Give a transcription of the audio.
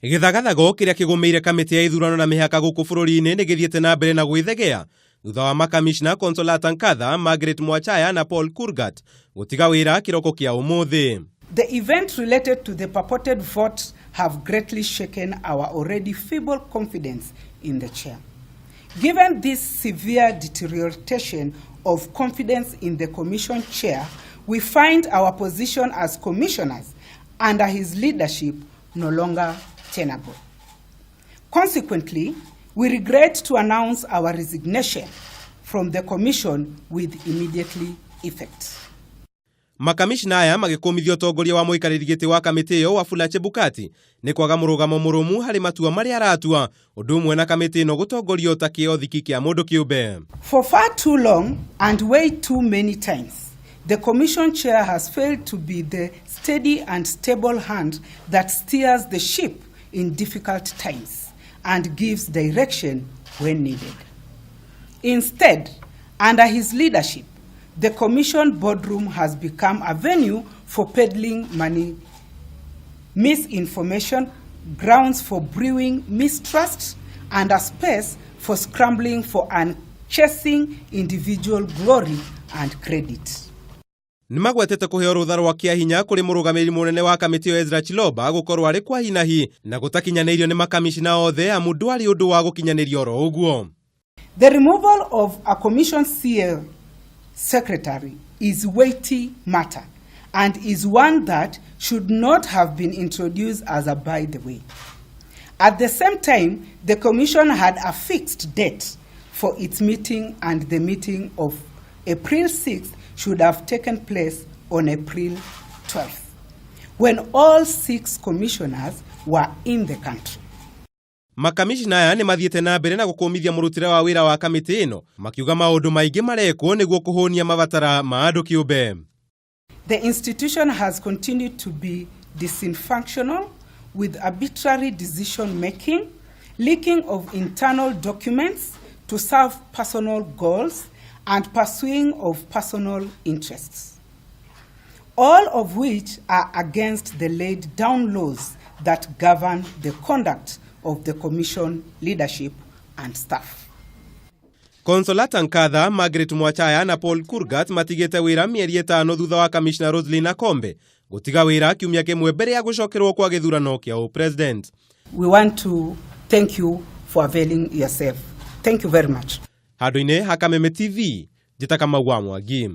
Gĩthagathago kĩrĩa kĩgũmĩire kamĩtĩ ya ithurano na mĩhaka gũkũ bũrũri-inĩ nĩ gĩthiĩte na mbere na gwĩthegea thutha wa makamishna Consolata Nkatha, Margaret Mwachaya na Paul Kurgat gũtiga wĩra kĩroko kĩa ũmũthĩ. The events related to the purported vote have greatly shaken our already feeble confidence in the chair. Given this severe deterioration of confidence in the commission chair, we find our position as commissioners under his leadership no longer tenable. Consequently, we regret to announce our resignation from the commission with immediately effect. Makamishna aya magĩkũmithia ũtongoria wa mũikarĩri gĩtĩ wa kamĩtĩ ĩyo Wafula Chebukati nĩ kwaga mũrũgamo mũrũmu harĩ matua marĩa aratua, ũndũ ũmwe na kamĩtĩ ĩno gũtongorio ta kĩothiki kĩa mũndũ kĩũmbe. For far too long and way too many times, the commission chair has failed to be the steady and stable hand that steers the ship in difficult times and gives direction when needed. Instead, under his leadership, the commission boardroom has become a venue for peddling money, misinformation, grounds for brewing mistrust, and a space for scrambling for and chasing individual glory and credit. Nĩ magwetete kũheo rũtha rwa kĩa hinya kũrĩ mũrũgamĩrĩri mũnene wa kamĩtĩ ĩyo Ezra Chiloba gũkorwo arĩ kwa hinahi na gũtakinyanĩirio nĩ makamishna othe, amu ndwarĩ ũndũ wa gũkinyanĩrio oro ũguo. The removal of a commission CA secretary is weighty matter and is one that should not have been introduced as a by the way. At the same time, the commission had a fixed date for its meeting, and the meeting of April 6th should have taken place on April 12th, when all six commissioners were in the country. Makamishna aya nĩ mathiĩte na mbere na gũkũmithia mũrutĩre wa wĩra wa kamĩtĩ ĩno, makiuga maũndũ maingĩ marekwo nĩguo kũhũnia mabatara ma andũ kĩũmbe. The institution has continued to be dysfunctional, with arbitrary decision making, leaking of internal documents to serve personal goals, and pursuing of personal interests, all of which are against the laid down laws that govern the conduct of the commission leadership and staff. Consolata Nkatha, Margaret Mwachaya na Paul Kurgat matigĩte wĩra mĩeri 5 thutha wa kamishna Roselyn Akombe gũtiga wĩra kiumia kĩmwe mbere ya gũcokerwo kwa gĩthurano kĩa ũpresident. We want to thank you for availing yourself. Thank you very much. Handũ-inĩ ha Kameme TV, njĩta Kamau wa Mwangi.